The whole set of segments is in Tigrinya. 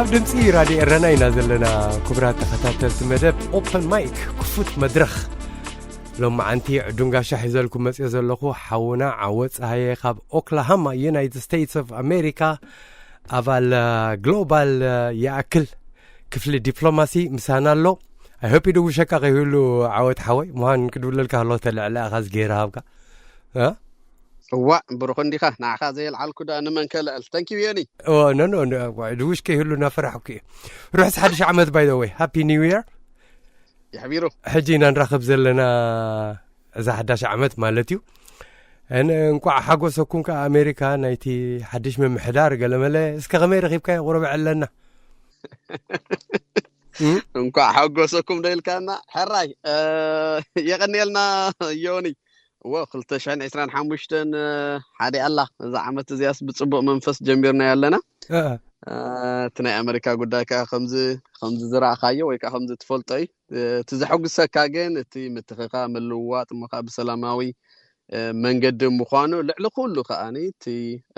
ኣብ ድምፂ ራድዮ ኤረና ኢና ዘለና። ክቡራት ተኸታተልቲ መደብ ኦፐን ማይክ፣ ክፉት መድረኽ፣ ሎማዓንቲ ዕዱም ጋሻ ሒዘልኩም መፅዮ ዘለኹ ሓውና ዓወት ፀሃየ ካብ ኦክላሃማ፣ ዩናይትድ ስቴትስ ኦፍ ኣሜሪካ፣ ኣባል ግሎባል ይኣክል ክፍሊ ዲፕሎማሲ ምሳና ኣሎ። ኣይሆፕ ይድውሸካ ከይህሉ ዓወት ሓወይ፣ ምዃን ክድውለልካ ከሎ ተልዕለ ኣኻ ዝገይረ ሃብካ። እ? እዋእ፣ ብሩኽ እንዲኻ። ንዓኻ ዘየልዓልኩ ደኣ ንመን ከልዕል? Thank you ዮኒ። ኦ፣ ኖ፣ ኖ፣ ኖ፣ ድውሽ ከይህሉ እናፈራሕኩ እየ። ርሑስ ሓድሽ ዓመት፣ by the way. ሃፒ ኒው ይር። የሕቢሩ። ሕጂ ኢና ንራኸብ ዘለና እዛ ሓዳሽ ዓመት ማለት እዩ። እን-፣ እንቋዕ ሓጎሰኩም ከኣ ኣሜሪካ ናይቲ ሓድሽ ምምሕዳር ገለመለ። እስከ ከመይ ረኺብካዮ? ቁሩብ ዕለና። እም? እንቋዕ ሓጎሰኩም ዶ ኢልካና? ሕራይ፣ እ፣ የቐንየልና ዮኒ። እዎ፣ ክልተ ሽሕን ዕስራን ሓሙሽተን፣ እ፣ ሓደ ኣላ። እዛ ዓመት እዚኣስ ብጽቡቕ መንፈስ ጀሚርና ኣለና። እ፣ እ። እ፣ እቲ ናይ ኣመሪካ ጉዳይ ከኣ ከምዚ፣ ከምዚ ዝረኣኻዮ ወይ ከኣ ከምዚ ትፈልጦ እዩ። እ፣ እቲ ዘሐጉሰካ ግን እቲ ምትኽኻእ፣ ምልውዋጥ እሞ ከኣ ብሰላማዊ፣ እ፣ መንገዲ ምዃኑ፣ ልዕሊ ኩሉ ከኣኒ እቲ፣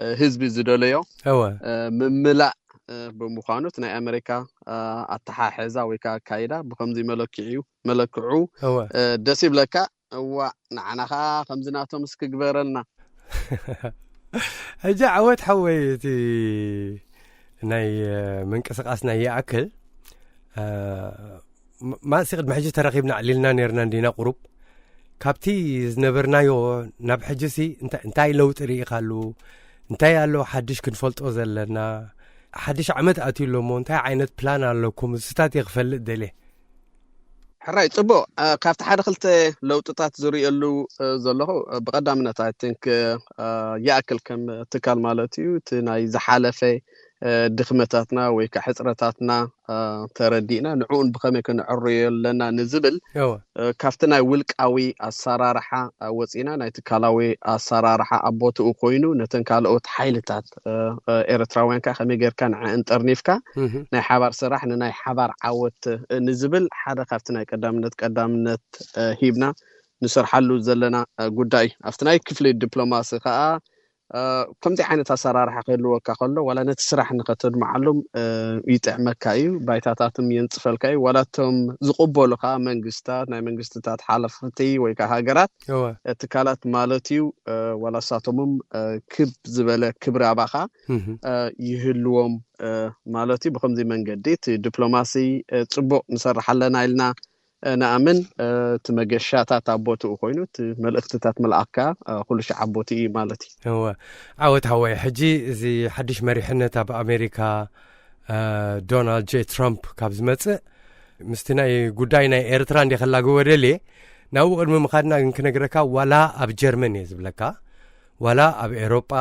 እ፣ ህዝቢ ዝደለዮ፣ እወ። እ፣ ምምላእ፣ እ፣ ብምዃኑ እቲ ናይ ኣመሪካ፣ እ፣ ኣተሓሕዛ ወይ ከኣ ኣካይዳ ብኸምዚ መለክዒ እዩ፣ መለክዑ፣ እወ። እ፣ ደስ ይብለካ። እዋእ፣ ንዓና ኸኣ ከምዚ ናቶም እስኪ ግበረልና። ሕጂ ዓወት ሓወይ፣ እቲ ናይ፣ እ፣ ምንቅስቓስ ናይ ይኣክል፣ እ፣ ም-፣ ማሲ ቅድሚ ሕጂ ተራኺብና ኣዕሊልና ነይርና እንዲና ቁሩብ። ካብቲ ዝነበርናዮ ናብ ሕጂሲ እንታ-፣ እንታይ ለውጢ ርኢኻሉ? እንታይ ኣሎ ሓድሽ ክንፈልጦ ዘለና? ሓድሽ ዓመት ኣትዩ ኣሎ እሞ እንታይ ዓይነት ፕላን ኣለኩም? እሱታት እየ ክፈልጥ ደልየ። ሕራይ፣ ጽቡቕ። እ፣ ካብቲ ሓደ ክልተ ለውጥታት ዝርእየሉ፣ እ፣ ዘለኹ፣ እ፣ ብቐዳምነት፣ I think፣ እ፣ ይኣክል ከም ትካል ማለት እዩ፣ እቲ ናይ ዝሓለፈ፣ እ፣ ድኽመታትና ወይ ከ ሕጽረታትና፣ እ፣ ተረዲእና ንዕኡን ብኸመይ ከነዕርዮ ኣለና ንዝብል፣ እወ። እ፣ ካብቲ ናይ ውልቃዊ ኣሰራርሓ፣ እ፣ ወጺና ናይ ትካላዊ ኣሰራርሓ ኣብ ቦትኡ ኮይኑ ነተን ካልኦት ሓይልታት፣ እ፣ እ፣ ኤርትራውያን ከኣ ከመይ ጌርካ ንዐን ጠርኒፍካ እህ። ናይ ሓባር ስራሕ ንናይ ሓባር ዓወት፣ እ፣ ንዝብል ሓደ ካብቲ ናይ ቀዳምነት፣ ቀዳምነት፣ እ፣ ሂብና ንሰርሓሉ ዘለና፣ እ፣ ጉዳይ እዩ። ኣብቲ ናይ ክፍሊ ዲፕሎማሲ ከኣ፣ እ፣ ከምዚ ዓይነት ኣሰራርሓ ክህልወካ ከሎ፣ ዋላ ነቲ ስራሕ ንኸተድምዓሎም፣ እ፣ ይጥዕመካ እዩ፣ ባይታታትም የንጽፈልካ እዩ። ዋላ እቶም ዝቕበሉኻ መንግስታት፣ ናይ መንግስትታት ሓለፍቲ ወይ ከኣ ሃገራት፣ እወ። እ፣ ትካላት ማለት እዩ፣ እ፣ ዋላ እሳቶምም፣ እ፣ ክብ ዝበለ ክብሪ ኣባኻ፣ እህ። እ፣ ይህልዎም፣ እ፣ ማለት እዩ። ብኸምዚ መንገዲ እቲ ዲፕሎማሲ፣ እ፣ ጽቡቕ ንሰርሕ ኣለና ኢልና እ፣ ንኣምን፣ እ፣ እቲ መገሻታት ኣብ ቦትኡ ኮይኑ፣ እቲ መልእኽትታት ምልኣኽ ከኣ፣ እ፣ ኩሉ ሻዕ ኣብ ቦትኡ እዩ ማለት እዩ። እወ። ዓወት ሓወይ፣ ሕጂ እዚ ሓድሽ መሪሕነት ኣብ ኣሜሪካ፣ እ፣ ዶናልድ ጄ ትራምፕ ካብ ዝመጽእ፣ ምስቲ ናይ ጉዳይ ናይ ኤርትራ እንደ ከላግቦ ደልየ፣ ናብኡ ቅድሚ ምኻድና ግን ክነግረካ፣ ዋላ ኣብ ጀርመን እየ ዝብለካ፣ ዋላ ኣብ ኤሮጳ፣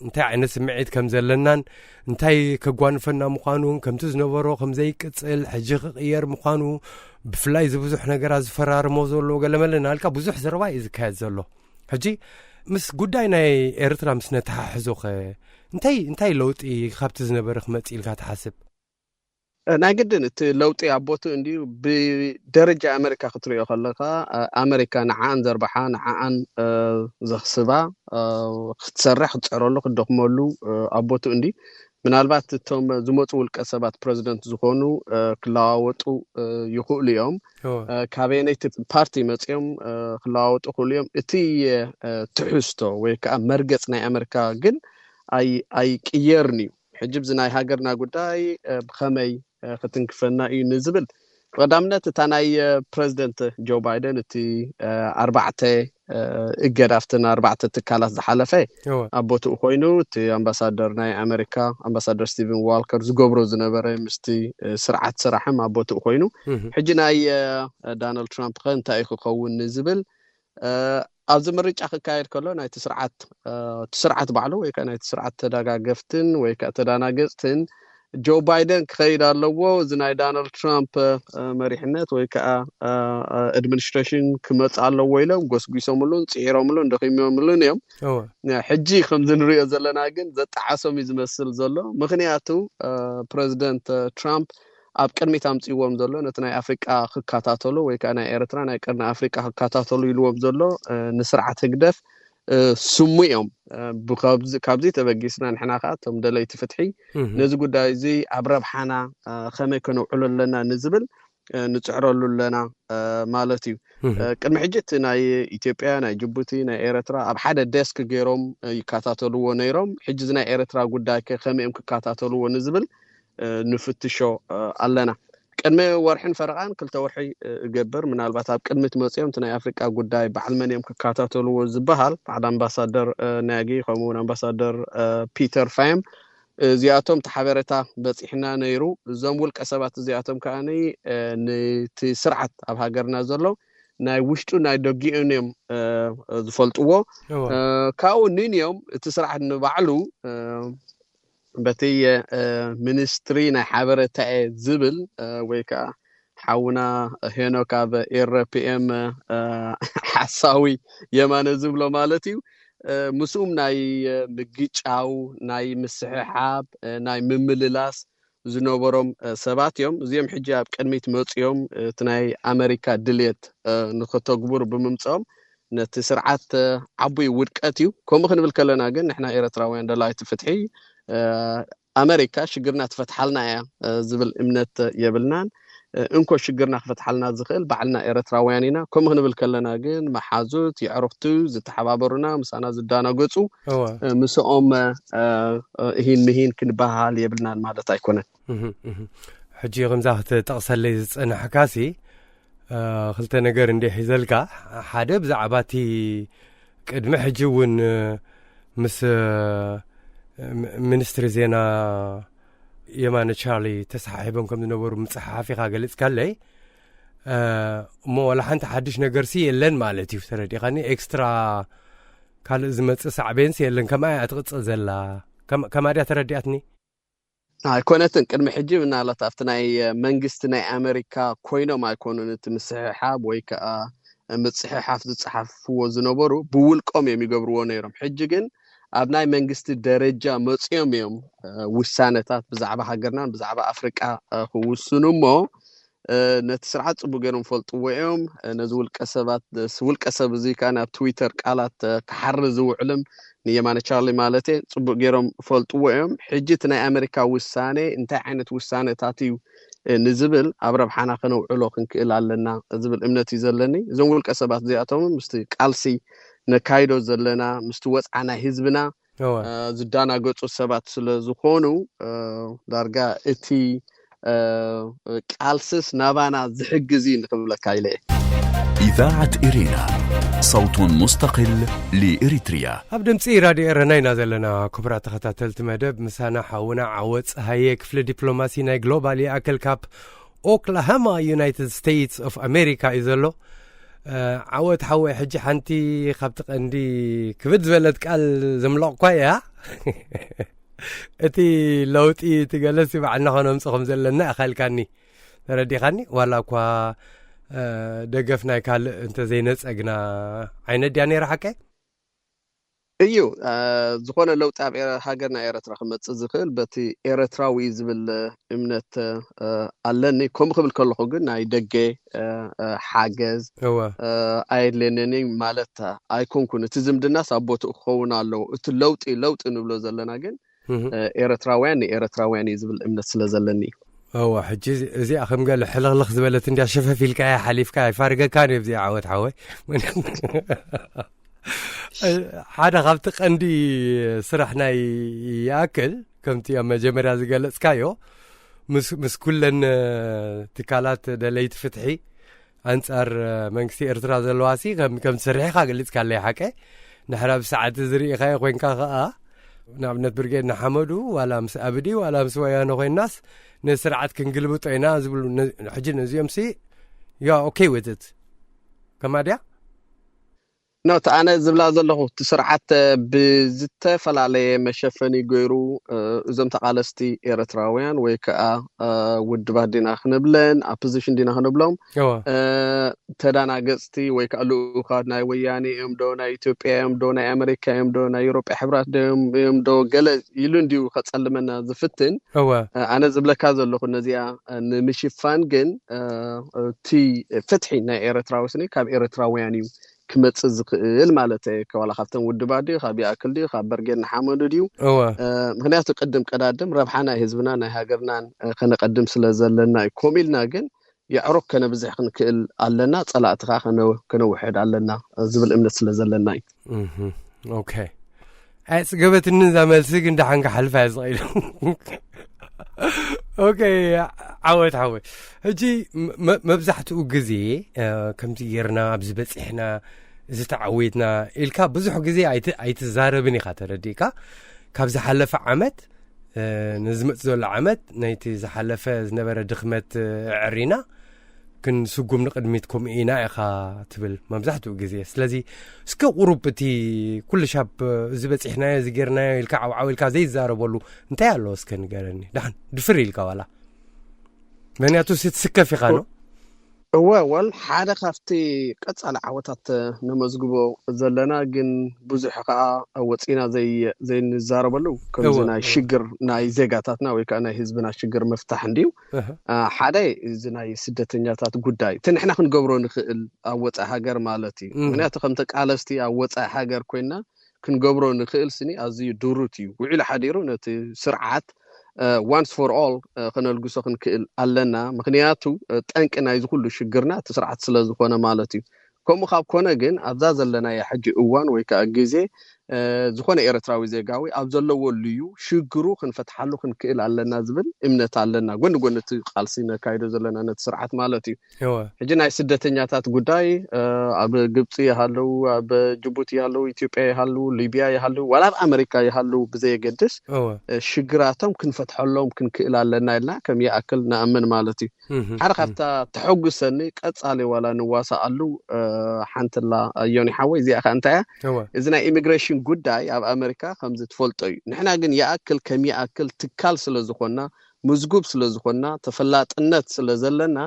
እንታይ ዓይነት ስምዒት ከም ዘለናን፣ እንታይ ከጓንፈና ምዃኑን፣ ከምቲ ዝነበሮ ከም ዘይቅጽል፣ ሕጂ ክቕየር ምዃኑ፣ ብፍላይ እዚ ብዙሕ ነገራት ዝፈራርሞ ዘሎ ገለመለ እናልካ ብዙሕ ዘረባ እዩ ዝካየድ ዘሎ። ሕጂ ምስ ጉዳይ ናይ ኤርትራ ምስ ነተሓሕዞኸ፣ እንታይ፣ እንታይ ለውጢ ካብቲ ዝነበረ ክመጽእ ኢልካ ትሓስብ? እ፣ ናይ ግድን እቲ ለውጢ ኣብ ቦትኡ እንድዩ። ብደረጃ ኣመሪካ ክትሪኦ ከለኻ፣ እ፣ ኣመሪካ ንዓኣን ዘርብሓ፣ ንዓኣን፣ እ፣ ዘኽስባ፣ እ፣ ክትሰርሕ፣ ክትጽዕረሉ፣ ክትደኽመሉ፣ እ፣ ኣብ ቦትኡ እንድዩ። ምናልባት እቶም ዝመጹ ውልቀ ሰባት ፕረዚደንት ዝኾኑ፣ እ፣ ክለዋወጡ፣ እ፣ ይኽእሉ እዮም። እወ። እ፣ ካበየነይቲ ፓርቲ መጺኦም፣ እ፣ ክለዋወጡ ይኽእሉ እዮም። እቲ፣ እ፣ ትሕዝቶ ወይ ከኣ መርገጽ ናይ ኣመሪካ ግን ኣይ-፣ ኣይቅየርን እዩ። ሕጂ ብዚ ናይ ሃገርና ጉዳይ፣ እ፣ ብኸመይ፣ እ፣ ክትንክፈና እዩ ንዝብል፣ ብቐዳምነት እታ ናይ፣ እ፣ ፕረዚደንት ጆ ባይደን እቲ፣ እ፣ ኣርባዕተ፣ እገዳ ኣብተን ኣርባዕተ ትካላት ዝሓለፈ ኣብ ቦትኡ ኮይኑ፣ እቲ ኣምባሳደር ናይ ኣሜሪካ ኣምባሳደር ስቲቨን ዋልከር ዝገብሮ ዝነበረ ምስቲ ስርዓት ስራሕም ኣብ ቦትኡ ኮይኑ፣ ሕጂ ናይ ዳናልድ ትራምፕ ከ እንታይ ክኸውን ንዝብል ኣብዚ ምርጫ ክካየድ ከሎ ናይቲ ስርዓት እቲ ስርዓት ባዕሉ ወይ ከዓ ናይቲ ስርዓት ተደጋገፍትን ወይ ከዓ ተዳናገፅትን ጆ ባይደን ክኸይድ ኣለዎ፣ እዚ ናይ ዳናልድ ትራምፕ መሪሕነት ወይ ከዓ ኣድሚኒስትሬሽን ክመፅእ ኣለዎ ኢሎም ጎስጒሶምሉን ፅዒሮምሉን ደኺሞምሉን እዮም። ሕጂ ከምዚ ንሪኦ ዘለና ግን ዘጣዓሶም እዩ ዝመስል ዘሎ። ምክንያቱ ፕረዚደንት ትራምፕ ኣብ ቅድሚት ኣምፅእዎም ዘሎ ነቲ ናይ ኣፍሪቃ ክከታተሉ ወይ ከዓ ናይ ኤርትራ ናይ ቀርኒ ኣፍሪቃ ክከታተሉ ኢልዎም ዘሎ ንስርዓት ህግደፍ ስሙ እዮም። ካብዚ ተበጊስና ንሕና ከዓ እቶም ደለይቲ ፍትሒ ነዚ ጉዳይ እዚ ኣብ ረብሓና ከመይ ከነውዕሎ ኣለና ንዝብል ንፅዕረሉ ኣለና ማለት እዩ። ቅድሚ ሕጂ እቲ ናይ ኢትዮጵያ፣ ናይ ጅቡቲ፣ ናይ ኤረትራ ኣብ ሓደ ዴስክ ገይሮም ይከታተልዎ ነይሮም። ሕጂ እዚ ናይ ኤረትራ ጉዳይ ከ ከመይ እዮም ክከታተልዎ ንዝብል ንፍትሾ ኣለና። ቅድሚ ወርሕን ፈረቓን ክልተ ወርሒ እገብር ምናልባት ኣብ ቅድሚት መፅኦም እቲ ናይ ኣፍሪቃ ጉዳይ በዓል መን እዮም ክከታተልዎ ዝበሃል በዓል ኣምባሳደር ናጊ ከምኡውን ኣምባሳደር ፒተር ፋይም እዚኣቶም እቲ ሓበሬታ በፂሕና ነይሩ። እዞም ውልቀ ሰባት እዚኣቶም ከዓ ነቲ ስርዓት ኣብ ሃገርና ዘሎ ናይ ውሽጡ ናይ ደጊኡን እዮም ዝፈልጥዎ። ካብኡ ንንዮም እቲ ስርዓት ንባዕሉ በቲ ሚኒስትሪ ናይ ሓበሬታ እየ ዝብል ወይ ከዓ ሓውና ሄኖክ ኣብ ኤረፒኤም ሓሳዊ የማነ ዝብሎ ማለት እዩ። ምስኡም ናይ ምግጫው ናይ ምስሕሓብ ናይ ምምልላስ ዝነበሮም ሰባት እዮም። እዚኦም ሕጂ ኣብ ቅድሚት መፅኦም እቲ ናይ ኣመሪካ ድልየት ንክተግብሩ ብምምፅኦም ነቲ ስርዓት ዓቡይ ውድቀት እዩ። ከምኡ ክንብል ከለና ግን ንሕና ኤረትራውያን ደላይቲ ፍትሒ ኣመሪካ ሽግርና ትፈትሓልና እያ ዝብል እምነት የብልናን። እንኮ ሽግርና ክፈትሓልና ዝኽእል ባዕልና ኤረትራውያን ኢና። ከምኡ ክንብል ከለና ግን መሓዙት የዕሩኽቱ ዝተሓባበሩና ምሳና ዝዳናገፁ ምስኦም እሂን ምሂን ክንበሃል የብልናን ማለት ኣይኮነን። ሕጂ ከምዛ ክትጠቕሰለይ ዝፀናሕካሲ ክልተ ነገር እንደ ሒዘልካ ሓደ ብዛዕባ እቲ ቅድሚ ሕጂ እውን ምስ ሚኒስትሪ ዜና የማነ ቻርሊ ተሰሓሒቦም ከም ዝነበሩ ምፅሓፍ ኢኻ ገሊፅካለይ። እሞ ዋላ ሓንቲ ሓድሽ ነገርሲ የለን ማለት እዩ። ተረዲኻኒ? ኤክስትራ ካልእ ዝመፅእ ሳዕቤንሲ የለን። ከምኣ እያ ትቕፅል ዘላ። ከማ ድያ ተረዲኣትኒ? ኣይኮነትን። ቅድሚ ሕጂ ምናልባት ኣብቲ ናይ መንግስቲ ናይ ኣመሪካ ኮይኖም ኣይኮኑን እቲ ምስሕሓብ ወይ ከዓ ምፅሕሓፍ ዝፀሓፍዎ ዝነበሩ ብውልቆም እዮም ይገብርዎ ነይሮም። ሕጂ ግን ኣብ ናይ መንግስቲ ደረጃ መፅኦም እዮም ውሳነታት ብዛዕባ ሃገርናን ብዛዕባ ኣፍሪቃ ክውስኑ እሞ ነቲ ስርዓት ፅቡቅ ገይሮም ፈልጥዎ እዮም። ነዚ ውልቀ ሰባት ውልቀ ሰብ እዚ ከዓ ናብ ትዊተር ቃላት ክሓሪ ዝውዕልም ንየማነ ቻርሊ ማለት እየ ፅቡቅ ገይሮም ፈልጥዎ እዮም። ሕጂ እቲ ናይ ኣመሪካ ውሳኔ እንታይ ዓይነት ውሳኔታት እዩ ንዝብል ኣብ ረብሓና ከነውዕሎ ክንክእል ኣለና ዝብል እምነት እዩ ዘለኒ። እዞም ውልቀ ሰባት እዚኣቶም ምስቲ ቃልሲ ነካይዶ ዘለና ምስቲ ወፅዓ ናይ ህዝብና ዝዳናገፁ ሰባት ስለ ዝኾኑ ዳርጋ እቲ ቃልስስ ናባና ዝሕግዝ እዩ ንክብለካ ኢለ እየ። إذاعة إرينا، صوت مستقل لإريتريا. ኣብ ድምፂ ራድዮ ኤረና ኢና ዘለና። ክቡራት ተኸታተልቲ መደብ ምሳና ሓውና ዓወት ፀሃየ ክፍሊ ዲፕሎማሲ ናይ ግሎባል ይኣክል ካብ ኦክላሃማ ዩናይትድ ስቴትስ ኦፍ ኣሜሪካ እዩ ዘሎ። ዓወት ሓወይ ሕጂ ሓንቲ ካብቲ ቀንዲ ክብድ ዝበለት ቃል ዘምለቕኳ እያ። እቲ ለውጢ እቲ ገለሲ ባዕልና ከነምፅ ከም ዘለና ኢኻ ኢልካኒ። ተረዲኻኒ? ዋላ እኳ ደገፍ ናይ ካልእ እንተዘይነፀግና ዓይነት ድያ ነይራ ሓቀይ? እዩ ዝኾነ ለውጢ ኣብ ሃገርና ኤረትራ ክመፅእ ዝኽእል በቲ ኤረትራዊ እዩ ዝብል እምነት ኣለኒ። ከምኡ ክብል ከለኹ ግን ናይ ደገ ሓገዝ ኣየድልየንን ማለት ኣይኮንኩን። እቲ ዝምድናስ ኣብ ቦትኡ ክኸውን ኣለዎ። እቲ ለውጢ ለውጢ ንብሎ ዘለና ግን ኤረትራውያን ንኤረትራውያን እዩ ዝብል እምነት ስለ ዘለኒ እዩ። እዋ ሕጂ እዚኣ ከም ገለ ሕልኽልኽ ዝበለት እንዲያ ሸፈፍ ኢልካ እያ ሓሊፍካ ኣይፋርገካን እዩ። እዚኣ ዓወት ሓወይ ሓደ ካብቲ ቀንዲ ስራሕ ናይ ይኣክል ከምቲ ኣብ መጀመርያ ዝገለጽካዮ ምስ ኩለን ትካላት ደለይቲ ፍትሒ ኣንጻር መንግስቲ ኤርትራ ዘለዋ ሲ ከም ከም ትሰርሕ ኢኻ ገሊጽካለይ ሓቀ። ንሕና ብሰዓት እዚ ርኢኻዮ ኮይንካ ከኣ ንኣብነት ብርጌድ ንሓመዱ ዋላ ምስ ኣብዲ ዋላ ምስ ወያነ ኮይናስ ንስርዓት ክንግልብጦ ኢና ዝብሉ ሕጂ ነዚኦም ሲ you are okay with it ከማድያ? ኖት ኣነ ዝብላ ዘለኹ እቲ ስርዓት ብዝተፈላለየ መሸፈኒ ገይሩ እዞም ተቃለስቲ ኤርትራውያን ወይ ከዓ ውድባት ዲና ክንብለን ኣፖዚሽን ዲና ክንብሎም ተዳናገፅቲ ወይ ከዓ ልኡካት ናይ ወያኔ እዮም ዶ ናይ ኢትዮጵያ እዮም ዶ ናይ ኣሜሪካ እዮም ዶ ናይ ኤሮጳ ሕብራት እዮም ዶ ገለ ኢሉ እንዲሁ ከፀልመና ዝፍትን። ኣነ ዝብለካ ዘለኹ ነዚኣ ንምሽፋን ግን እቲ ፍትሒ ናይ ኤርትራዊ ስኒ ካብ ኤርትራውያን እዩ ክመፅእ ዝኽእል ማለት ዋላ ካብተን ውድባት ድዩ ካብ ይኣክል ድዩ ካብ በርጌድ ንሓመዱ ድዩ? ምክንያቱ ቅድም ቀዳድም ረብሓ ናይ ህዝብና ናይ ሃገርናን ከነቀድም ስለ ዘለና እዩ። ከምኡ ኢልና ግን የዕሩኽ ከነብዝሕ ክንክእል ኣለና፣ ፀላእትኻ ከነውሕድ ኣለና ዝብል እምነት ስለ ዘለና እዩ። ኦኬ። ኣየፅገበትኒ እዛ መልሲ ግን ደሓን ክሓልፋ እየ ዝኽኢሉ። ኦኬ። ዓወት ሓወይ። ሕጂ መብዛሕትኡ ግዜ ከምዚ ጌርና ኣብዚ በፂሕና እዚ ተዓዊትና ኢልካ ብዙሕ ግዜ ኣይትዛረብን ኢኻ ተረዲእካ። ካብ ዝሓለፈ ዓመት ንዝመፅ ዘሎ ዓመት ናይቲ ዝሓለፈ ዝነበረ ድኽመት ዕሪና ክንስጉም ንቕድሚት ከምኡ ኢና ኢኻ ትብል መብዛሕትኡ ግዜ። ስለዚ እስከ ቁሩብ እቲ ኩሉ ሻብ እዚ በፂሕናዮ እዚ ጌርናዮ ኢልካ ዓውዓው ኢልካ ዘይዛረበሉ እንታይ ኣሎ እስከ ንገረኒ ደሓን ድፍር ኢልካ ዋላ ምክንያቱ ስከፍ ኢኻ ነው። እወ ወል ሓደ ካብቲ ቀፃሊ ዓወታት ነመዝግቦ ዘለና ግን ብዙሕ ከዓ ወፂና ዘይንዛረበሉ ከምዚ ናይ ሽግር ናይ ዜጋታትና ወይ ከዓ ናይ ህዝብና ሽግር ምፍታሕ እንድዩ። ሓደ እዚ ናይ ስደተኛታት ጉዳይ እቲ ንሕና ክንገብሮ ንኽእል ኣብ ወፃኢ ሃገር ማለት እዩ። ምክንያቱ ከም ተቃለስቲ ኣብ ወፃኢ ሃገር ኮይና ክንገብሮ ንኽእል ስኒ ኣዝዩ ድሩት እዩ። ውዒሉ ሓዲሩ ነቲ ስርዓት once for all ከነልግሶ ክንክእል ኣለና። ምክንያቱ ጠንቂ ናይዚ ኩሉ ሽግርና እቲ ስርዓት ስለ ዝኾነ ማለት እዩ። ከምኡ ካብ ኮነ ግን ኣብዛ ዘለናያ ሕጂ እዋን ወይ ከዓ ግዜ ዝኾነ ኤርትራዊ ዜጋዊ ኣብ ዘለዎ ልዩ ሽግሩ ክንፈትሓሉ ክንክእል ኣለና ዝብል እምነት ኣለና። ጎኒ ጎኒ እቲ ቃልሲ ነካይዶ ዘለና ነቲ ስርዓት ማለት እዩ። ሕጂ ናይ ስደተኛታት ጉዳይ ኣብ ግብፂ ይሃለው፣ ኣብ ጅቡቲ ይሃለው፣ ኢትዮጵያ ይሃለው፣ ሊቢያ ይሃለው፣ ዋላ ኣብ ኣሜሪካ ይሃለው ብዘየገድስ ሽግራቶም ክንፈትሐሎም ክንክእል ኣለና ኢልና ከም ይኣክል ንኣምን ማለት እዩ። ሓደ ካብታ ተሐጉሰኒ ቀፃሊ ዋላ ንዋሳኣሉ ሓንትላ ዮኒ ሓወይ እዚኣ ከ እንታይ እያ እዚ ናይ ኢሚግሬሽን ጉዳይ ኣብ ኣሜሪካ ከምዚ ትፈልጦ እዩ። ንሕና ግን ይኣክል ከም ይኣክል ትካል ስለ ዝኾና ምዝጉብ ስለ ዝኾና ተፈላጥነት ስለ ዘለና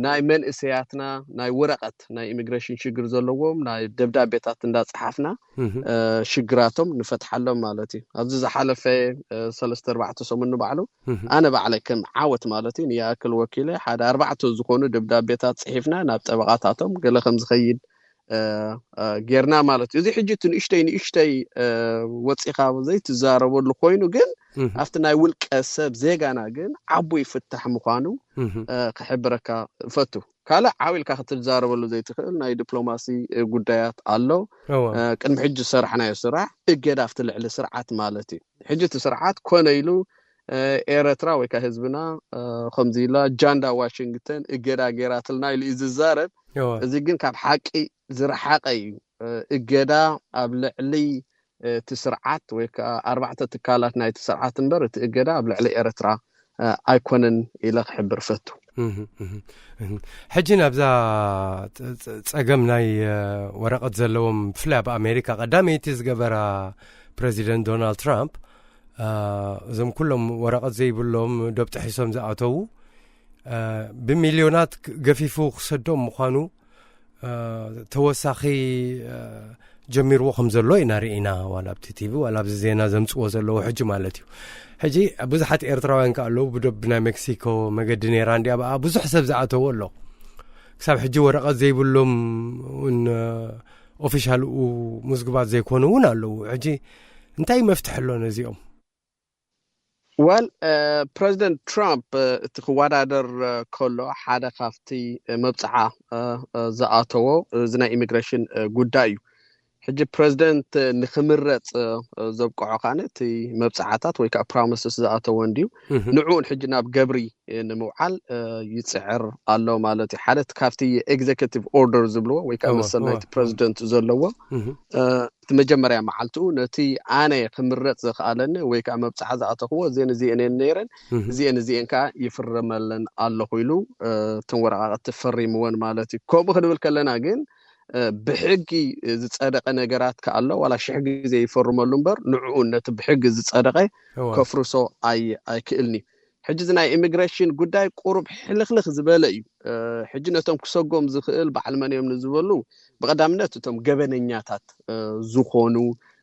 ናይ መንእሰያትና ናይ ወረቀት ናይ ኢሚግሬሽን ሽግር ዘለዎም ናይ ደብዳቤታት እንዳፀሓፍና ሽግራቶም ንፈትሓሎም ማለት እዩ። ኣብዚ ዝሓለፈ ሰለስተ ኣርባዕተ ሰሙን ንባዕሉ ኣነ ባዕለይ ከም ዓወት ማለት እዩ ንይኣክል ወኪለ ሓደ ኣርባዕተ ዝኾኑ ደብዳቤታት ፅሒፍና ናብ ጠበቃታቶም ገለ ከም ዝኸይድ ጌርና ማለት እዩ። እዚ ሕጂ እቲ ንእሽተይ ንእሽተይ ወፂኻ ዘይትዛረበሉ ኮይኑ ግን ኣብቲ ናይ ውልቀ ሰብ ዜጋና ግን ዓቡይ ፍታሕ ምዃኑ ክሕብረካ እፈቱ። ካልእ ዓው ኢልካ ክትዛረበሉ ዘይትኽእል ናይ ዲፕሎማሲ ጉዳያት ኣሎ። ቅድሚ ሕጂ ዝሰራሕናዮ ስራሕ እገዳ ኣብቲ ልዕሊ ስርዓት ማለት እዩ። ሕጂ እቲ ስርዓት ኮነ ኢሉ ኤረትራ ወይ ከዓ ህዝብና ከምዚ ኢላ ጃንዳ ዋሽንግተን እገዳ ጌራትልና ኢሉ እዩ ዝዛረብ። እዚ ግን ካብ ሓቂ ዝረሓቀ እዩ። እገዳ ኣብ ልዕሊ እቲ ስርዓት ወይ ከዓ ኣርባዕተ ትካላት ናይቲ ስርዓት እምበር እቲ እገዳ ኣብ ልዕሊ ኤረትራ ኣይኮነን ኢለ ክሕብር ፈቱ። ሕጂ ናብዛ ፀገም ናይ ወረቐት ዘለዎም ብፍላይ ኣብ ኣሜሪካ ቀዳመይቲ ዝገበራ ፕረዚደንት ዶናልድ ትራምፕ እዞም ኩሎም ወረቐት ዘይብሎም ዶብ ጥሒሶም ዝኣተዉ ብሚልዮናት ገፊፉ ክሰዶም ምዃኑ ተወሳኺ ጀሚርዎ ከም ዘሎ ኢና ርኢና ዋላ ኣብቲ ቲቪ ዋላ ኣብዚ ዜና ዘምፅዎ ዘለዉ ሕጂ ማለት እዩ። ሕጂ ብዙሓት ኤርትራውያን ከ ኣለዉ ብዶብ ናይ ሜክሲኮ መገዲ ነይራ እንዲያ ብኣ ብዙሕ ሰብ ዝኣተዎ ኣሎ። ክሳብ ሕጂ ወረቐት ዘይብሎም እውን ኦፊሻል ምዝጉባት ዘይኮኑ እውን ኣለዉ። ሕጂ እንታይ መፍትሒ ኣሎ ነዚኦም? ዋል ፕረዚደንት ትራምፕ እቲ ክወዳደር ከሎ ሓደ ካብቲ መብፅዓ ዝኣተዎ እዚ ናይ ኢሚግሬሽን ጉዳይ እዩ። ሕጂ ፕረዚደንት ንክምረፅ ዘብቅዖ ከዓነ እቲ መብፅዓታት ወይ ከዓ ፕሮሚስስ ዝኣተወ እንድዩ። ንዕኡን ሕጂ ናብ ገብሪ ንምውዓል ይፅዕር ኣሎ ማለት እዩ። ሓደ ካብቲ ኤግዜኪቲቭ ኦርደር ዝብልዎ ወይ ከዓ መሰል ናይቲ ፕረዚደንት ዘለዎ እቲ መጀመርያ መዓልትኡ ነቲ ኣነ ክምረፅ ዘኽኣለኒ ወይ ከዓ መብፅዓ ዝኣተኽዎ እዚአን እዚአን እየን ነይረን፣ እዚአን እዚአን ከዓ ይፍረመለን ኣለኹ ኢሉ እተን ወረቃቅቲ ፈሪምወን ማለት እዩ። ከምኡ ክንብል ከለና ግን ብሕጊ ዝፀደቀ ነገራት ከኣሎ ዋላ ሽሕ ግዜ ይፈርመሉ እምበር ንዕኡ ነቲ ብሕጊ ዝፀደቀ ከፍርሶ ኣይክእልን እዩ። ሕጂ እዚ ናይ ኢሚግሬሽን ጉዳይ ቁሩብ ሕልኽልኽ ዝበለ እዩ። ሕጂ ነቶም ክሰጎም ዝኽእል በዓል መን እዮም ንዝበሉ ብቐዳምነት እቶም ገበነኛታት ዝኾኑ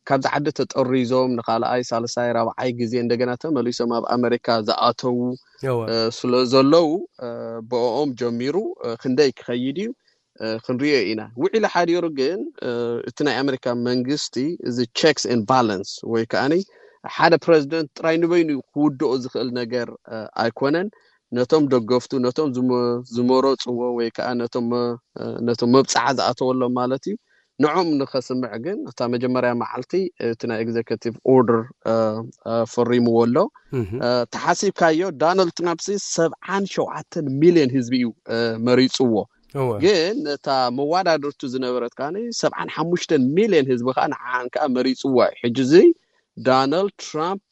ካብዚ ዓዲ ተጠሪዞም ንኻልኣይ ሳልሳይ ራብዓይ ግዜ እንደገና ተመሊሶም ኣብ ኣመሪካ ዝኣተዉ ስለ ዘለዉ ብኦም ጀሚሩ ክንደይ ክኸይድ እዩ ክንሪኦ ኢና። ውዒሉ ሓዲሩ ግን እቲ ናይ ኣመሪካ መንግስቲ እዚ ቸክስ ን ባላንስ ወይ ከዓ ሓደ ፕረዚደንት ጥራይ ንበይኑ ክውድኦ ዝኽእል ነገር ኣይኮነን። ነቶም ደገፍቱ ነቶም ዝመረፅዎ ወይ ከዓ ነቶም መብፅዓ ዝኣተወሎም ማለት እዩ ንዖም ንኸስምዕ ግን እታ መጀመርያ መዓልቲ እቲ ናይ ኤግዜኪቲቭ ኦርደር ፈሪምዎ ኣሎ። ተሓሲብካዮ ዶናልድ ትራምፕ ሰብዓን ሸውዓተን ሚልዮን ህዝቢ እዩ መሪፅዎ። ግን እታ መዋዳድርቱ ዝነበረት ከዓ ሰብዓን ሓሙሽተን ሚልዮን ህዝቢ ከዓ ንዓን ከዓ መሪፅዎ እዩ። ሕጂ እዚ ዶናልድ ትራምፕ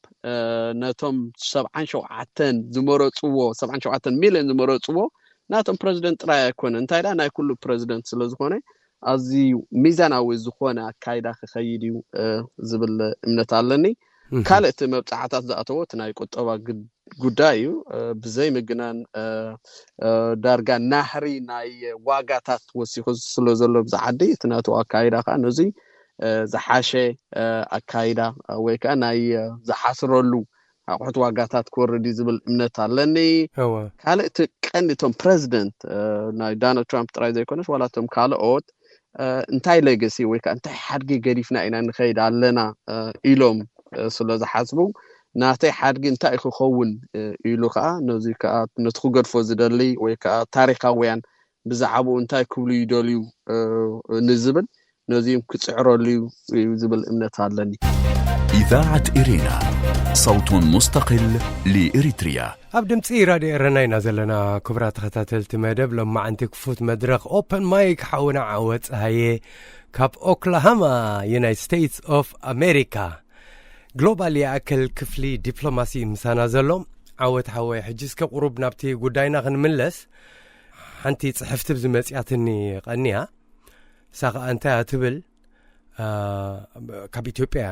ነቶም ሰብዓን ሸውዓተን ዝመረፅዎ ሰብዓን ሸውዓተን ሚልዮን ዝመረፅዎ ናቶም ፕረዚደንት ጥራይ ኣይኮነ እንታይ ዳ ናይ ኩሉ ፕረዚደንት ስለዝኮነ ኣዝዩ ሚዛናዊ ዝኾነ ኣካይዳ ክኸይድ እዩ ዝብል እምነት ኣለኒ። ካልእ እቲ መብፃዕታት ዝኣተዎ እቲ ናይ ቁጠባ ጉዳይ እዩ። ብዘይ ምግናን ዳርጋ ናህሪ ናይ ዋጋታት ወሲኹ ስለ ዘሎ ብዛ ዓዲ እቲ ናቱ ኣካይዳ ከዓ ነዚ ዝሓሸ ኣካይዳ ወይ ከዓ ናይ ዝሓስረሉ ኣቑሑት ዋጋታት ክወርድ እዩ ዝብል እምነት ኣለኒ። ካልእ እቲ ቀንዲ እቶም ፕረዚደንት ናይ ዶናልድ ትራምፕ ጥራይ ዘይኮነስ ዋላ እቶም ካልኦት እንታይ ሌገሲ ወይ ከዓ እንታይ ሓድጊ ገዲፍና ኢና ንኸይድ ኣለና ኢሎም ስለ ዝሓስቡ ናተይ ሓድጊ እንታይ ክኸውን ኢሉ ከዓ ነዚ ከዓ ነቲ ክገድፎ ዝደሊ ወይ ከዓ ታሪካውያን ብዛዕባኡ እንታይ ክብሉ ይደልዩ ንዝብል ነዚም ክፅዕረሉ እዩ ዝብል እምነት ኣለኒ። إذاعة إرينا، صوت مستقل لإريتريا. ኣብ ድምፂ ራድዮ ኤረና ኢና ዘለና። ክቡራት ተኸታተልቲ መደብ ሎማዓንቲ ክፉት መድረኽ ኦፐን ማይክ ሓውና ዓወት ፀሃየ ካብ ኦክላሃማ ዩናይትድ ስቴትስ ኦፍ ኣሜሪካ ግሎባል ይኣክል ክፍሊ ዲፕሎማሲ ምሳና ዘሎ። ዓወት ሓወይ ሕጂ እስከ ቁሩብ ናብቲ ጉዳይና ክንምለስ። ሓንቲ ፅሕፍቲ ብዝመፅያትኒ ቀንያ እሳ ከዓ እንታይ እያ ትብል? ካብ ኢትዮጵያ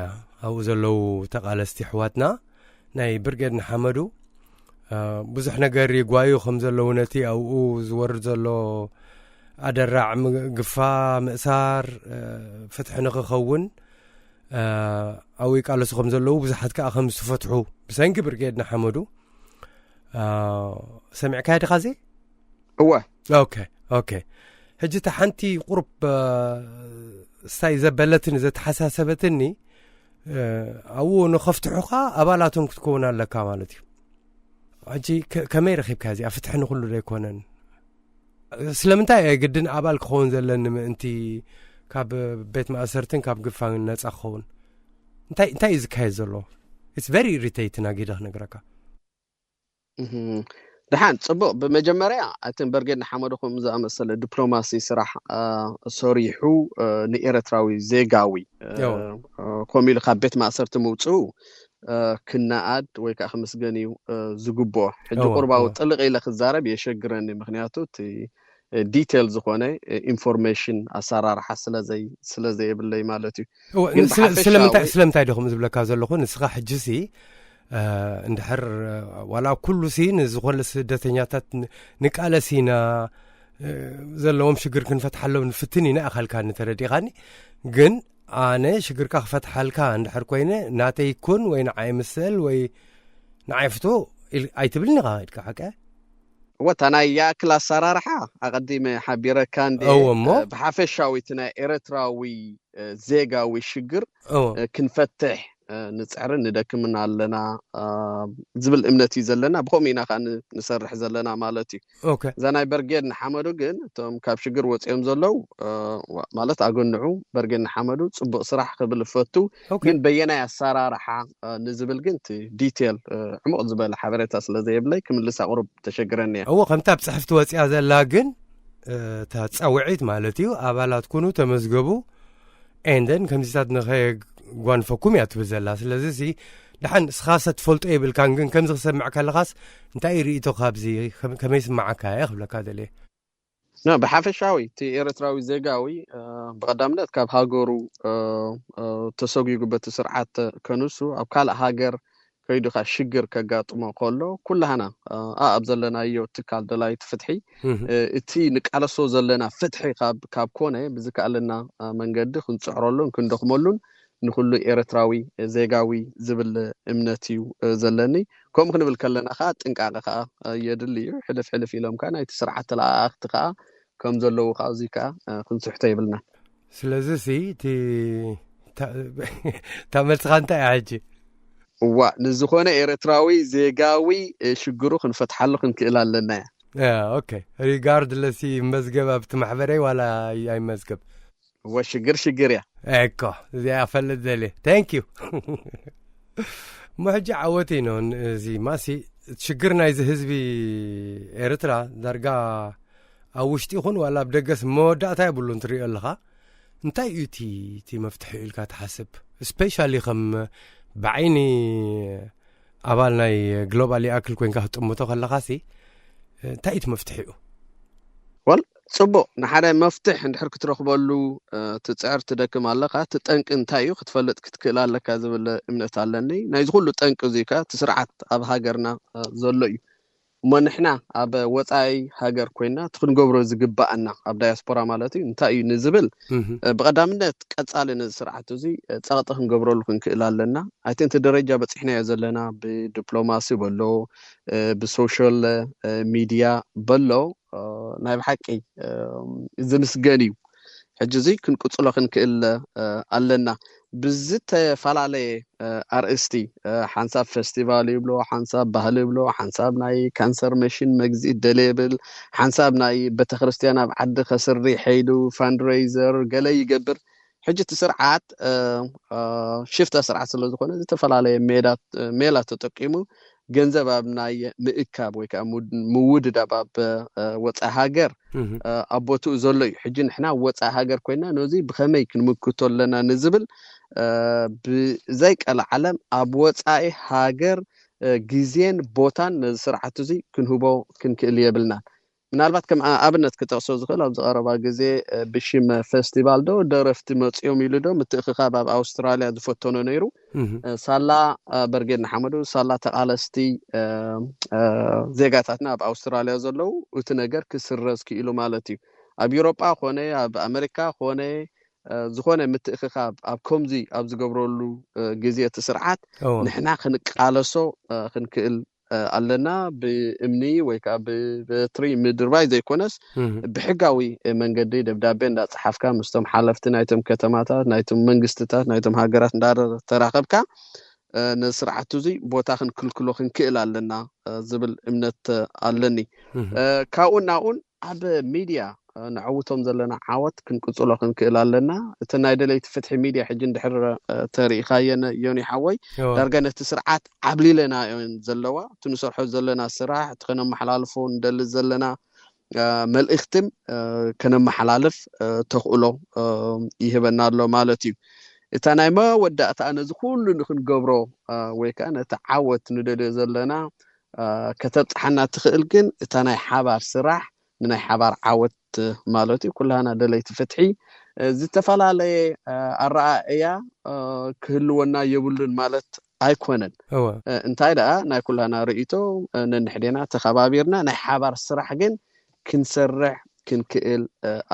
ኣብኡ ዘለዉ ተቓለስቲ ኣሕዋትና ናይ ብርጌድ ንሓመዱ ብዙሕ ነገር ይጓዩ ከም ዘለዉ ነቲ ኣብኡ ዝወርድ ዘሎ ኣደራዕ ምግፋ ምእሳር ፍትሒ ንክኸውን ኣብኡ ይቃለሱ ከም ዘለዉ ብዙሓት ከዓ ከም ዝተፈትሑ ብሰንኪ ብርጌድ ንሓመዱ ሰሚዕካያ ዲኻ እዚ? እወ። ኦኬ ኦኬ። ሕጂ እታ ሓንቲ ቁሩብ ስታይ ዘበለትኒ ዘተሓሳሰበትኒ ኣብኡ ንኸፍትሑኻ ኣባላቶም ክትከውን ኣለካ ማለት እዩ። ሕጂ ከመይ ረኺብካ እዚኣ ፍትሒ ንኩሉ ዶ ኣይኮነን? ስለምንታይ እየ ግድን ኣባል ክኸውን ዘለኒ ምእንቲ ካብ ቤት ማእሰርትን ካብ ግፋን ነፃ ክኸውን? እንታይ እንታይ እዩ ዝካየድ ዘሎ? It's very irritating ኣጊደ ክነግረካ። ደሓን ፅቡቅ ብመጀመርያ ኣይተን በርጌድ ንሓመዱ ከም ዝኣመሰለ ዲፕሎማሲ ስራሕ ሰሪሑ ንኤረትራዊ ዜጋዊ ከምኡ ኢሉ ካብ ቤት ማእሰርቲ ምውፅኡ ክነኣድ ወይ ከዓ ክምስገን እዩ ዝግብኦ። ሕጂ ቁርባዊ ጥልቅ ኢለ ክዛረብ የሸግረኒ ምክንያቱ እቲ ዲቴል ዝኾነ ኢንፎርሜሽን ኣሰራርሓ ስለዘይ ስለዘየብለይ ማለት እዩ። ስለምንታይ ስለምንታይ ዶ ከምኡ ዝብለካ ዘለኹ ንስኻ ሕጂ ሲ እንድሕር ዋላ ኩሉ ሲ ንዝኾነ ስደተኛታት ንቃለስ ኢና ዘለዎም ሽግር ክንፈትሓሎም ንፍትን ኢና ኣኻልካ ንተረዲኻኒ ግን ኣነ ሽግርካ ክፈትሓልካ እንድሕር ኮይነ ናተይ ኩን ወይ ንዓይ ምሰል ወይ ንዓይ ፍቶ ኣይትብልኒ ኢኻ ኢድካ ሓቀ ወታ ናይ ያክል ኣሰራርሓ ኣቐዲመ ሓቢረካ እንደ እወ እሞ ብሓፈሻዊ እቲ ናይ ኤረትራዊ ዜጋዊ ሽግር ክንፈትሕ ንፅዕርን ንደክምን ኣለና ዝብል እምነት እዩ ዘለና። ብከምኡ ኢና ከዓ ንሰርሕ ዘለና ማለት እዩ። እዛ ናይ በርጌድ ንሓመዱ ግን እቶም ካብ ሽግር ወፂኦም ዘለዉ ማለት ኣገንዑ በርጌድ ንሓመዱ ፅቡቅ ስራሕ ክብል እፈቱ። ግን በየናይ ኣሰራርሓ ንዝብል ግን እቲ ዲቴል ዕሙቅ ዝበለ ሓበሬታ ስለዘየብለይ ክምልሳ ቁሩብ ተሸግረኒ እያ። እዎ ከምታ ኣብ ፅሕፍቲ ወፂኣ ዘላ ግን እታ ፃውዒት ማለት እዩ ኣባላት ኩኑ ተመዝገቡ ኤንደን ከምዚታት ንኸየጓንፈኩም እያ ትብል ዘላ። ስለዚ ሲ ደሓን እስኻሰ ትፈልጦ የብልካን፣ ግን ከምዚ ክሰምዕ ከለኻስ እንታይ ርእይቶ ካብዚ ከመይ ስማዓካ እየ ክብለካ ደልየ። ና ብሓፈሻዊ እቲ ኤርትራዊ ዜጋዊ ብቐዳምነት ካብ ሃገሩ ተሰጒጉ በቲ ስርዓት ከንሱ ኣብ ካልእ ሃገር ከይዱ ካ ሽግር ከጋጥሞ ከሎ ኩላህና ኣብ ዘለናዮ ትካል ደላይቲ ፍትሒ እቲ ንቃለሶ ዘለና ፍትሒ ካብ ኮነ ብዝከኣለና መንገዲ ክንፅዕረሉን ክንደኽመሉን ንኩሉ ኤርትራዊ ዜጋዊ ዝብል እምነት እዩ ዘለኒ። ከምኡ ክንብል ከለና ከዓ ጥንቃቐ ከዓ የድሊ እዩ። ሕልፍ ሕልፍ ኢሎም ከዓ ናይቲ ስርዓት ተለኣኣኽቲ ከዓ ከም ዘለዉ ከዓ እዙይ ከዓ ክንስሕቶ የብልናን። ስለዚ ሲ እቲ እታ መልስኻ እንታይ እያ ሕጂ? እዋ ንዝኾነ ኤርትራዊ ዜጋዊ ሽግሩ ክንፈትሓሉ ክንክእል ኣለና እያ። ኦኬ፣ ሪጋርድለስ ይመዝገብ ኣብቲ ማሕበረይ ዋላ ኣይመዝገብ? እወ ሽግር ሽግር እያ። እኮ እዚኣ ፈልጥ ደልየ። ታንክ ዩ። እሞ ሕጂ ዓወት ኢኖ እዚ ማሲ ሽግር ናይዚ ህዝቢ ኤርትራ ዳርጋ ኣብ ውሽጢ ይኹን ዋላ ኣብ ደገስ መወዳእታ የብሉ እንትሪኦ ኣለኻ። እንታይ እዩ እቲ እቲ መፍትሒ ኢልካ ትሓስብ? ስፔሻሊ ከም ብዓይኒ ኣባል ናይ ግሎባል ይኣክል ኮይንካ ክትጥምቶ ከለኻሲ እንታይ እዩ እቲ መፍትሒኡ? ወል ጽቡቕ፣ ንሓደ መፍትሕ እንድሕር ክትረኽበሉ ትጽዕር ትደክም ኣለኻ። እቲ ጠንቂ እንታይ እዩ ክትፈልጥ ክትክእል ኣለካ ዝብል እምነት ኣለኒ። ናይዚ ኩሉ ጠንቂ እዚ ከ እቲ ስርዓት ኣብ ሃገርና ዘሎ እዩ። እሞ ንሕና ኣብ ወጻኢ ሃገር ኮይና እቲ ክንገብሮ ዝግባኣና ኣብ ዳያስፖራ ማለት እዩ እንታይ እዩ ንዝብል ብቐዳምነት ቀጻሊ ነዚ ስርዓት እዚ ጸቕጢ ክንገብረሉ ክንክእል ኣለና። ኣይ ቲንክ እቲ ደረጃ በጺሕናዮ ዘለና ብዲፕሎማሲ በሎ ብሶሻል ሚድያ በሎ ናይ ብሓቂ ዝምስገን እዩ። ሕጂ እዚ ክንቅጽሎ ክንክእል ኣለና። ብዝተፈላለየ ኣርእስቲ ሓንሳብ ፈስቲቫል ይብሎ፣ ሓንሳብ ባህሊ ይብሎ፣ ሓንሳብ ናይ ካንሰር መሽን መግዝኢ ደለ ይብል፣ ሓንሳብ ናይ ቤተክርስትያን ኣብ ዓዲ ከስሪ ሐይዱ ፋንድሬዘር ገለ ይገብር። ሕጂ እቲ ስርዓት ሽፍተ ስርዓት ስለ ዝኾነ ዝተፈላለየ ሜላ ተጠቂሙ ገንዘብ ኣብ ናይ ምእካብ ወይ ከዓ ምውድዳብ ኣብ ወፃኢ ሃገር ኣብ ቦትኡ ዘሎ እዩ። ሕጂ ንሕና ወፃኢ ሃገር ኮይና ነዚ ብኸመይ ክንምክቶ ኣለና ንዝብል ብዘይቀለ ዓለም ኣብ ወፃኢ ሃገር ግዜን ቦታን ነዚ ስርዓት እዚ ክንህቦ ክንክእል የብልናን። ምናልባት ከም ኣብነት ክጠቕሶ ዝኽእል ኣብዚ ቀረባ ግዜ ብሽም ፈስቲቫል ዶ ደረፍቲ መፅኦም ኢሉ ዶ ምትእኽኻብ ኣብ ኣውስትራልያ ዝፈተኖ ነይሩ። ሳላ በርጌድ ንሓመዱ ሳላ ተቓለስቲ ዜጋታትና ኣብ ኣውስትራልያ ዘለዉ እቲ ነገር ክስረዝ ክኢሉ ማለት እዩ። ኣብ ዩሮጳ ኮነ ኣብ ኣመሪካ ኮነ ዝኾነ ምትእኽኻብ ኣብ ከምዚ ኣብ ዝገብረሉ ግዜ እቲ ስርዓት ንሕና ክንቃለሶ ክንክእል ኣለና። ብእምኒ ወይ ከዓ ብበትሪ ምድርባይ ዘይኮነስ ብሕጋዊ መንገዲ ደብዳቤ እንዳፀሓፍካ ምስቶም ሓለፍቲ ናይቶም ከተማታት ናይቶም መንግስትታት ናይቶም ሃገራት እንዳተራኸብካ ነዚ ስርዓቱ እዚ ቦታ ክንክልክሎ ክንክእል ኣለና ዝብል እምነት ኣለኒ። ካብኡ ናብኡን ኣብ ሚድያ ነዕውቶም ዘለና ዓወት ክንቅፅሎ ክንክእል ኣለና። እቲ ናይ ደለይቲ ፍትሒ ሚድያ ሕጂ እንድሕር ተሪኢኻየን ዮኒ ሓወይ ዳርጋ ነቲ ስርዓት ዓብሊለና እየን ዘለዋ። እቲ ንሰርሖ ዘለና ስራሕ እቲ ከነመሓላልፎ ንደሊ ዘለና መልእኽትን ከነመሓላልፍ ተኽእሎ ይህበና ኣሎ ማለት እዩ። እታ ናይ መወዳእታ ነዚ ኩሉ ንክንገብሮ ወይ ከዓ ነቲ ዓወት ንደልዮ ዘለና ከተብፅሓና ትኽእል ግን እታ ናይ ሓባር ስራሕ ንናይ ሓባር ዓወት ማለት እዩ። ኩላና ደለይቲ ፍትሒ ዝተፈላለየ ኣረኣእያ ክህልወና የብሉን ማለት ኣይኮነን። እንታይ ደኣ ናይ ኩላና ርእይቶ ነንሕዴና ተኸባቢርና ናይ ሓባር ስራሕ ግን ክንሰርሕ ክንክእል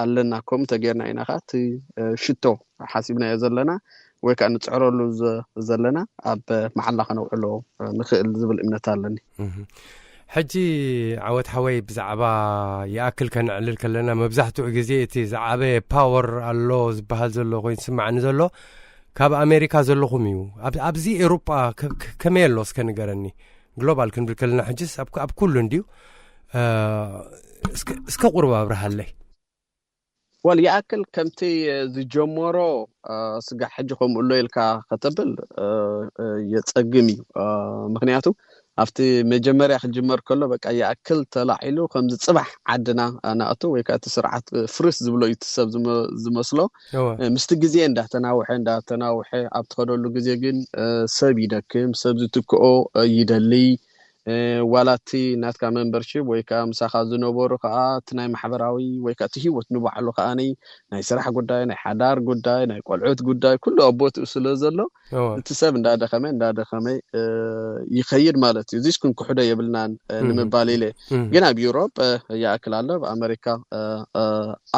ኣለና። ከምኡ ተጌርና ኢና ከዓ እቲ ሽቶ ሓሲብናዮ ዘለና ወይ ከዓ ንፅዕረሉ ዘለና ኣብ መዓላ ከነውዕሎ ንኽእል ዝብል እምነት ኣለኒ። ሕጂ ዓወት ሓወይ ብዛዕባ ይኣክል ከነዕልል ከለና መብዛሕትኡ ግዜ እቲ ዝዓበየ ፓወር ኣሎ ዝበሃል ዘሎ ኮይኑ ዝስማዕኒ ዘሎ ካብ ኣሜሪካ ዘለኹም እዩ። ኣብ- ኣብዚ ኤውሮጳ ከ- ከ- ከመይ ኣሎ እስከ ንገረኒ። ግሎባል ክንብል ከለና ሕጅስ ኣብ ኣብ ኩሉ እንድዩ። እስከ ቁርብ ኣብርሃለይ። ወል ይኣክል ከምቲ ዝጀመሮ ስጋዕ ሕጂ ከምኡ ኣሎ ኢልካ ከተብል የፀግም እዩ። ምክንያቱ ኣብቲ መጀመርያ ክጅመር ከሎ በቃ ይኣክል ተላዒሉ ከምዚ ፅባሕ ዓድና ንኣቱ ወይ ከዓ እቲ ስርዓት ፍርስ ዝብሎ እዩ እቲ ሰብ ዝመስሎ። ምስቲ ግዜ እንዳተናውሐ እንዳተናውሐ ኣብ ትኸደሉ ግዜ ግን ሰብ ይደክም፣ ሰብ ዝትክኦ ይደልይ። ዋላ እቲ ናትካ መንበርሽፕ ወይ ከዓ ምሳኻ ዝነበሩ ከዓ እቲ ናይ ማሕበራዊ ወይ ከዓ እቲ ህይወት ንባዕሉ ከዓኒ ናይ ስራሕ ጉዳይ፣ ናይ ሓዳር ጉዳይ፣ ናይ ቆልዑት ጉዳይ ኩሉ ኣብ ቦትኡ ስለ ዘሎ እቲ ሰብ እንዳደኸመ እንዳደኸመ ይኸይድ ማለት እዩ። እዚስ ክንክሕዶ የብልናን ንምባል ኢለ። ግን ኣብ ዩሮፕ ይኣክል ኣሎ፣ ኣብ ኣመሪካ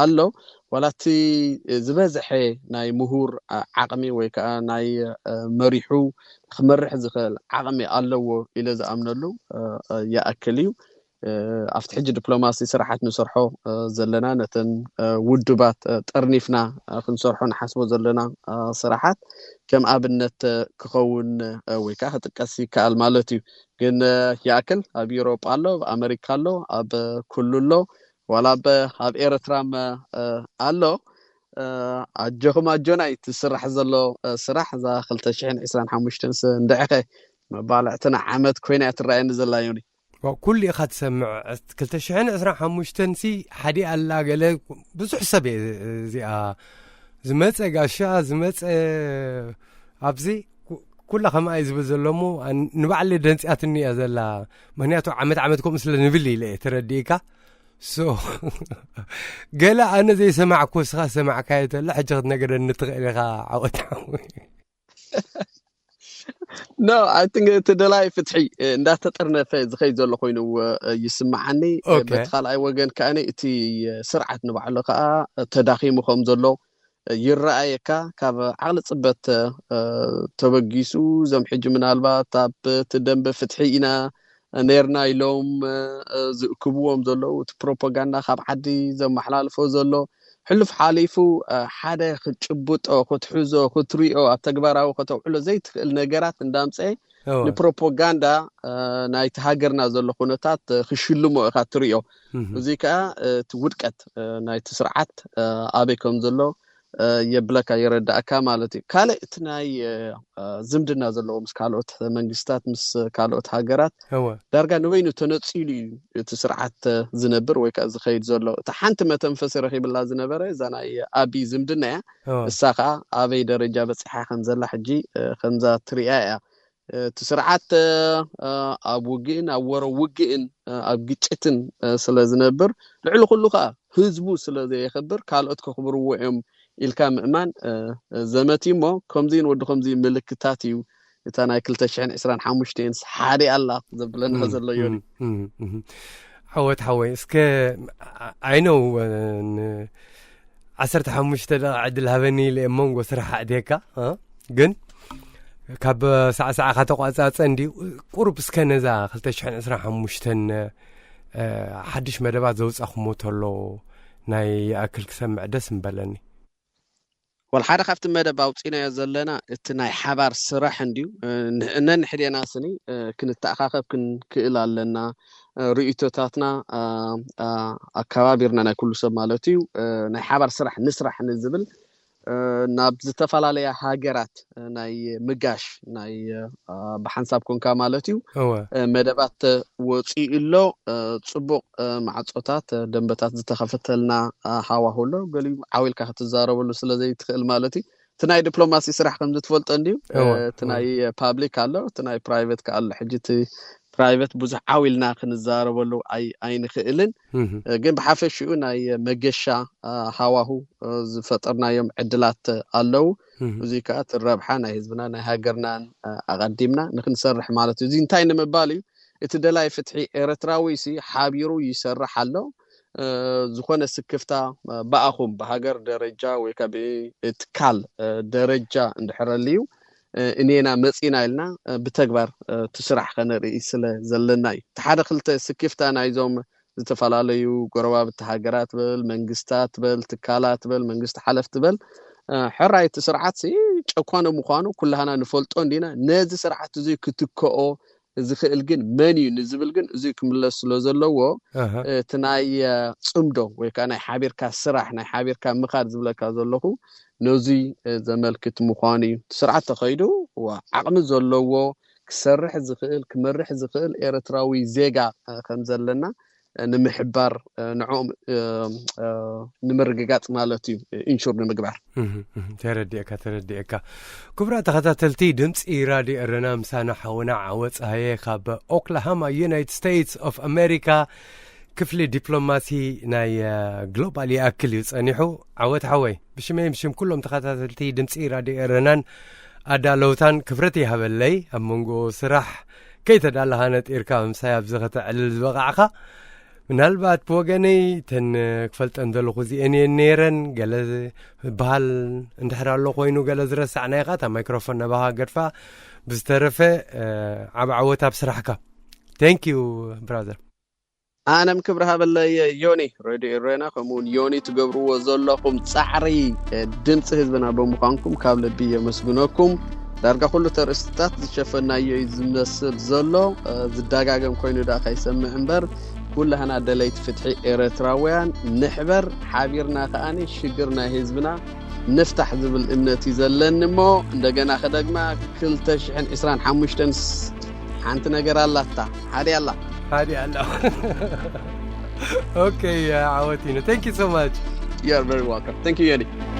ኣሎ። ዋላ እቲ ዝበዝሐ ናይ ምሁር ዓቕሚ ወይ ከዓ ናይ መሪሑ ክመርሕ ዝኽእል ዓቕሚ ኣለዎ ኢለ ዝኣምነሉ ይኣክል እዩ። ኣብቲ ሕጂ ዲፕሎማሲ ስራሓት ንሰርሖ ዘለና ነተን ውድባት ጠርኒፍና ክንሰርሖ ንሓስቦ ዘለና ስራሓት ከም ኣብነት ክኸውን ወይ ከዓ ክጥቀስ ይከኣል ማለት እዩ። ግን ይኣክል ኣብ ዩሮጳ ኣሎ፣ ኣብ ኣመሪካ ኣሎ፣ ኣብ ኩሉ ኣሎ፣ ዋላ ኣብ ኤርትራም ኣሎ። ኣጆኹም ኣጆና እዩ እቲ ዝስራሕ ዘሎ ስራሕ። እዛ ክልተ ሽሕን ዕስራን ሓሙሽተን እንድዕኸ መባልዕትና ዓመት ኮይና እያ ትረኣየኒ ዘላ ዮኒ። ኩሉ ኢኻ ትሰምዕ። ክልተ ሽሕን ዕስራን ሓሙሽተን ሲ ሓዲ ኣላ ገለ ብዙሕ ሰብ እየ እዚኣ ዝመፀ ጋሻ ዝመፀ ኣብዚ ኩላ ከምኣ እዩ ዝብል ዘሎ እሞ ንባዕለይ ደንፅያትኒ እያ ዘላ። ምክንያቱ ዓመት ዓመት ከምኡ ስለ ንብል ኢለ እየ ተረዲእካ። ሶ ገለ ኣነ ዘይሰማዕኩ እስኻ ሰማዕካዮ ተሎ ሕጂ ክትነገረኒ ትኽእል ኢኻ። ዓወት ሓወይ። No, I think እቲ ደላይ ፍትሒ እንዳተጠርነፈ ዝኸይድ ዘሎ ኮይኑ ይስምዓኒ። በቲ ካልኣይ ወገን ከኣ እቲ ስርዓት ንባዕሉ ከኣ ተዳኺሙ ከም ዘሎ ይረኣየካ። ካብ ዓቕሊ ጽበት ተበጊሱ እዞም ሕጂ ምናልባት ኣብ እቲ ደንበ ፍትሒ ኢና ነርና ኢሎም ዝእክብዎም ዘለዉ እቲ ፕሮፓጋንዳ ካብ ዓዲ ዘመሓላልፎ ዘሎ ሕሉፍ ሓሊፉ ሓደ ክትጭብጦ ክትሕዞ ክትሪኦ ኣብ ተግባራዊ ከተውዕሎ ዘይትኽእል ነገራት እንዳምፀ ንፕሮፓጋንዳ ናይቲ ሃገርና ዘሎ ኩነታት ክሽልሞ ኢኻ ትሪኦ። እዚ ከዓ እቲ ውድቀት ናይቲ ስርዓት ኣበይ ከም ዘሎ የብለካ የረዳእካ ማለት እዩ። ካልእ እቲ ናይ ዝምድና ዘለዎ ምስ ካልኦት መንግስታት ምስ ካልኦት ሃገራት ዳርጋ ንበይኑ ተነፂሉ እዩ እቲ ስርዓት ዝነብር ወይ ከዓ ዝኸይድ ዘሎ። እቲ ሓንቲ መተንፈሲ ረኺብላ ዝነበረ እዛ ናይ ኣቢ ዝምድና እያ። እሳ ከዓ ኣበይ ደረጃ በፂሓ ከም ዘላ ሕጂ ከምዛ ትሪኣ እያ። እቲ ስርዓት ኣብ ውግእን ኣብ ወረ ውግእን ኣብ ግጭትን ስለ ዝነብር ልዕሊ ኩሉ ከዓ ህዝቡ ስለ ዘየኽብር ካልኦት ከኽብርዎ እዮም ኢልካ ምእማን ዘመት እዩ። እሞ ከምዚ ንወዲ ከምዚ ምልክታት እዩ እታ ናይ ክልተ ሽሕን ዕስራን ሓሙሽተን ሓዲ ኣላ ዘብለና ዘሎ ዮኒ። ዓወት ሓወይ እስከ ኣይነው ዓሰርተ ሓሙሽተ ደቂቃ ዕድል ሃበኒ ኢለ እየ መንጎ ስራሕ ኣእትየካ ግን ካብ ሳዕሳዕኻ ተቋጻጸ እንዲ ቁሩብ እስከ ነዛ ክልተ ሽሕን ዕስራን ሓሙሽተን ሓድሽ መደባት ዘውጻኹሞ ተሎ ናይ ይኣክል ክሰምዕ ደስ ምበለኒ። ወል ሓደ ካብቲ መደብ ኣውፂናዮ ዘለና እቲ ናይ ሓባር ስራሕ እንድዩ። ነንሕዴና ስኒ ክንተኣኻኸብ ክንክእል ኣለና። ርእቶታትና ኣከባቢርና ናይ ኩሉ ሰብ ማለት እዩ ናይ ሓባር ስራሕ ንስራሕ ንዝብል ናብ ዝተፈላለያ ሃገራት ናይ ምጋሽ ናይ ብሓንሳብ ኮንካ ማለት እዩ መደባት ወፂኡ ኣሎ። ፅቡቕ ማዕፆታት ደንበታት ዝተኸፈተልና ሃዋሁ ኣሎ። ገሊኡ ዓው ኢልካ ክትዛረበሉ ስለ ዘይትኽእል ማለት እዩ። እቲ ናይ ዲፕሎማሲ ስራሕ ከምዚ ትፈልጦ እንድዩ። እቲ ናይ ፓብሊክ ኣሎ፣ እቲ ናይ ፕራይቬት ከ ኣሎ። ሕጂ እቲ ፕራይቬት ብዙሕ ዓው ኢልና ክንዛረበሉ ኣይንኽእልን። ግን ብሓፈሽኡ ናይ መገሻ ሃዋሁ ዝፈጠርናዮም ዕድላት ኣለዉ። እዚ ከዓ እቲ ረብሓ ናይ ህዝብና ናይ ሃገርናን ኣቐዲምና ንክንሰርሕ ማለት እዩ። እዚ እንታይ ንምባል እዩ? እቲ ደላይ ፍትሒ ኤርትራዊ ሲ ሓቢሩ ይሰርሕ ኣሎ። ዝኾነ ስክፍታ ብኣኹም ብሃገር ደረጃ ወይ ከዓ ብትካል ደረጃ እንድሕረልዩ እኔና መፂና ኢልና ብተግባር እቲ ስራሕ ከነርኢ ስለ ዘለና እዩ። እቲ ሓደ ክልተ ስክፍታ ናይዞም ዝተፈላለዩ ጎረባብቲ ሃገራት በል መንግስታት በል ትካላት በል መንግስቲ ሓለፍቲ በል ሕራይ እቲ ስርዓት ጨኳነ ምዃኑ ኩላህና ንፈልጦ እንዲና። ነዚ ስርዓት እዚ ክትከኦ ዝኽእል ግን መን እዩ ንዝብል ግን እዚ ክምለስ ስለ ዘለዎ እቲ ናይ ፅምዶ ወይ ከዓ ናይ ሓቢርካ ስራሕ ናይ ሓቢርካ ምኻድ ዝብለካ ዘለኹ ነዙይ ዘመልክት ምዃኑ እዩ። ስርዓት ተኸይዱ ዓቕሚ ዘለዎ ክሰርሕ ዝኽእል ክመርሕ ዝኽእል ኤርትራዊ ዜጋ ከም ዘለና ንምሕባር ንዕኦም ንምርግጋፅ ማለት እዩ። ኢንሹር ንምግባር። ተረዲእካ ተረዲእካ። ክቡራት ተኸታተልቲ ድምፂ ራድዮ ኤረና ምሳና ሓውና ዓወት ፀሃየ ካብ ኦክላሃማ ዩናይትድ ስቴትስ ኦፍ ኣሜሪካ ክፍሊ ዲፕሎማሲ ናይ ግሎባል ይኣክል እዩ ፀኒሑ። ዓወት ሓወይ ብሽመይ ብሽም ኩሎም ተኸታተልቲ ድምፂ ራድዮ ኤረናን ኣዳለውታን ክብረት ይሃበለይ። ኣብ መንጎ ስራሕ ከይተዳለኻ ነጢርካ ምሳይ ኣብዚ ከተዕልል ዝበቓዕካ ምናልባት ብወገነይ ተን ክፈልጠን ዘለኹ እዚአን እየን ነይረን። ገለ በሃል እንድሕር ኣሎ ኮይኑ ገለ ዝረሳዕናይኻ እታ ማይክሮፎን ነባኻ ገድፋ። ብዝተረፈ ዓብ ዓወት ኣብ ስራሕካ። Thank you brother። ኣነም ክብሪ ሃበለየ ዮኒ ሬድዮ ኤረና ከምኡውን ዮኒ ትገብርዎ ዘለኹም ፃዕሪ ድምፂ ህዝብና ብምዃንኩም ካብ ልቢ የመስግነኩም። ዳርጋ ኩሉ ተርእስትታት ዝሸፈናዮ እዩ ዝመስል ዘሎ። ዝደጋገም ኮይኑ ዳ ከይሰምዕ እምበር ኩላህና ደለይቲ ፍትሒ ኤረትራውያን ንሕበር ሓቢርና ከኣኒ ሽግር ናይ ህዝብና ንፍታሕ ዝብል እምነት እዩ ዘለኒ እሞ እንደገና ከደግማ ክልተ ሽሕን ዕስራን ሓሙሽተን ሓንቲ ነገር ኣላታ ሓዲ ኣላ ሓዲ ኣላ። Okay ዓወት ይኑ። Thank you so much. You are very welcome. Thank you ዮኒ።